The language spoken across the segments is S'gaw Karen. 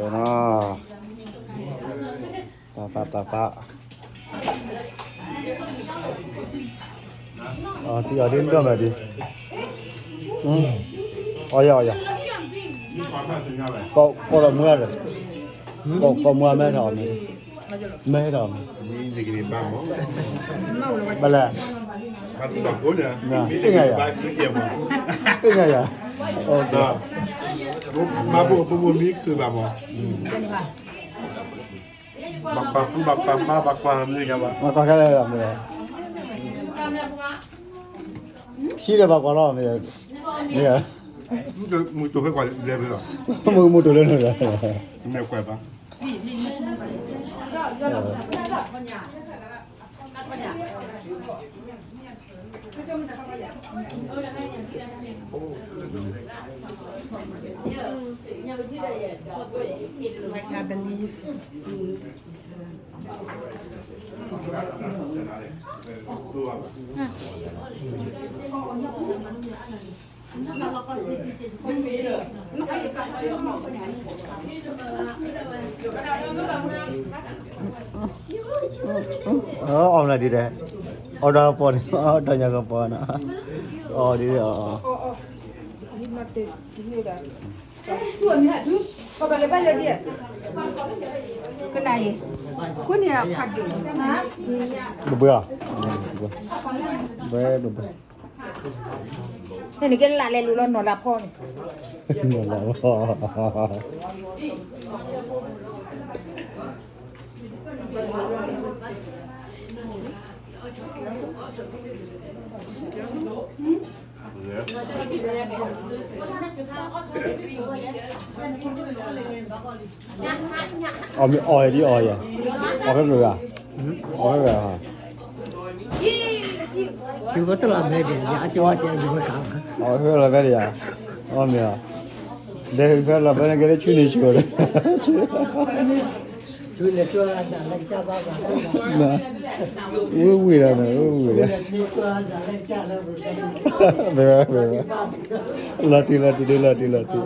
နီၤ, တၢ်ပာ်တၢ်ပာ်, အီၤဒ်အီၤဒ်မ့ၢ်ဒီးမ့ၢ်ဒ်, အီၤယၤအီၤယၤ, ကိးဒီးမုၢ်ဒီး, ကိးမုၢ်မဲထီၣ်အီၤမ့ၢ်, မဲထီၣ်အီၤမ့ၢ်, ဘၣ်လဲၣ်, သ့ၣ်ညါယၤ, သ့ၣ်ညါယၤ, မၤဘိးဘိးမံၤခုၣ်ဘၣ်မး, ဘၣ်ကွၢ်ဖုဘၣ်ကွၢ်မါဘၣ်ကွၢ်မ့ၢ်ဂ့ၤဘၣ်, ဘၣ်ကွၢ်ခဲလၢာ်လီၤမ့ၢ်, ဟံးဒီးဘၣ်ကွၢ်လီၤမ့ၢ်, မုၢ်တိၢ်ဖဲကွၢ်လဲၤဖဲလီၤ, မုၢ်မုၢ်တိၢ်လၢနုာ်လီၤ, မ့ၢ်ကွၢ်ဘၣ် Like I believe. အီၣ်မနုၤဒ်လဲၣ်, အီၣ်ဒီးပီၤန့ၣ်, အီၣ်ဒီးညါကပီၤနီၤ, အီၣ်ဒ်လဲၣ်အီၣ်, ကနၣ်အံၤ, ကနၣ်အံၤ, ဘၣ်ဘၣ်, ဘၣ်ဘၣ်, နကလၢ်လဲၤလူၤလီၤနီၢ်လၢဖီန့ၣ်, နီၢ်လၢဖီ အီၣ်မ့ၢ်အီၣ်ယၤဒ်အီၣ်ယၤ, အီၣ်ဖဲမုၢ်ဂၤ, အီၣ်ဖဲမုၢ်ဂၤ, ယူၤဝဲတလီၤမဲဒ်ယၤကၠီကဲယူၤဝဲကး, အီၣ်ဖဲလီၤမဲဒ်ယၤ, အီၣ်မ့ၢ်အီၣ်, ဒဲဖဲလီၤမဲန့ၣ်ကဲလၢဆူန့ၣ်ဆူန့ၣ် ဆူန့ၣ်ဆူ, ဝံၤဝံၤဒီးန့ၣ် ဝံၤဝံၤဒီး, လီၤတံၢ်လီၤတံၢ်ဒ်လီၤတံၢ်လီၤတံၢ်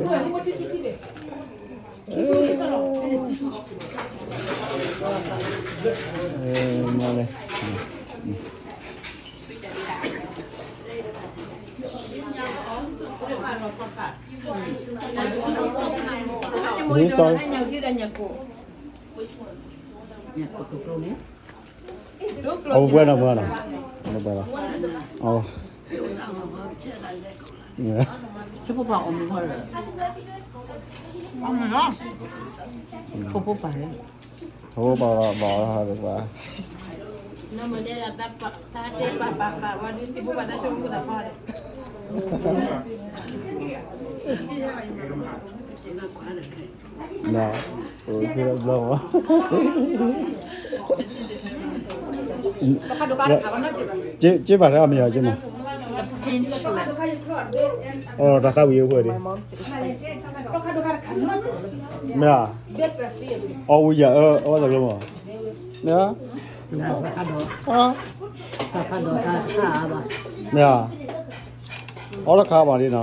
မ့ၢ်လဲၣ်, အဝဲပှဲၤနီၤပှဲၤနီၤ, အဝဲပှဲၤလီၤ, အဝဲ, ဖိဖိပာ်လီၤ, ဖိဖိပာ်လီၤ, န, ဘျီ, က့ဘၣ်တၢ်မ့ၢ်ယၤက့မး, အိၣ်တၢ်သးဝံၤအဃိဒီး, မ့ၢ်ဧါ, အီၣ်ဝံၤယၤအၢအီၣ်တၢ်ကျိမး, မ့ၢ်ဧါ, မ့ၢ်ဧါ, အီၣ်တခါဘၣ်ဒ်နီၤ, တ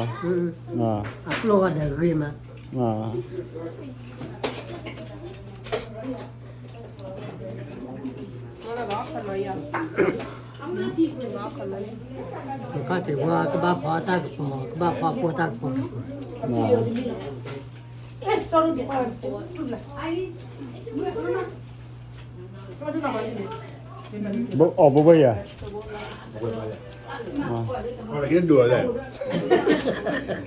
ခါတ့ၢ်ဝဲကဘၣ်ဖီတၢ်ကပီၤ, ကဘၣ်ဖီဖိတၢ်ကပီၤ, အီၣ်ဘိဘၣ်ယၤ, အမ့ၢ်ဒိၣ်ဒိၣ်လၢအ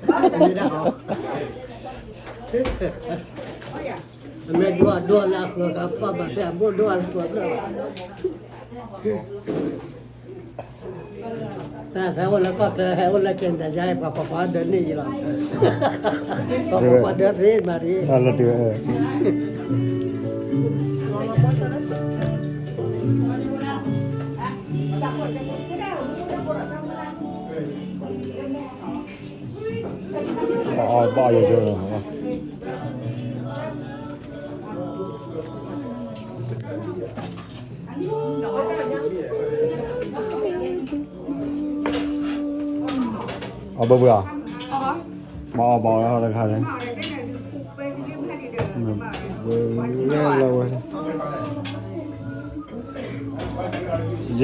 ဃၢၤကဖီဘၣ်ဖဲအဘိဒိၣ်အဃၢၤဖျၢၣ်ဘၣ် တၢ်ဟဲအိၣ်လၢကီၢ်ချၢ ဟဲအိၣ်လၢ Canada ယါ ပှၤကွၢ်ကွၢ်ဒၢးန့ၢ်ယံၤလီၤ, ပှၤကွၢ်ကွၢ်ဒၢးသ့မးရံ, အီၣ်ဘၣ်ယိယိလီၤ, အီၣ်ဘၣ်ဘၣ်, မ့ၢ်အီၣ်ဘၣ်အီၤတခါန့ၣ်, ဝဲလီၤဝဲ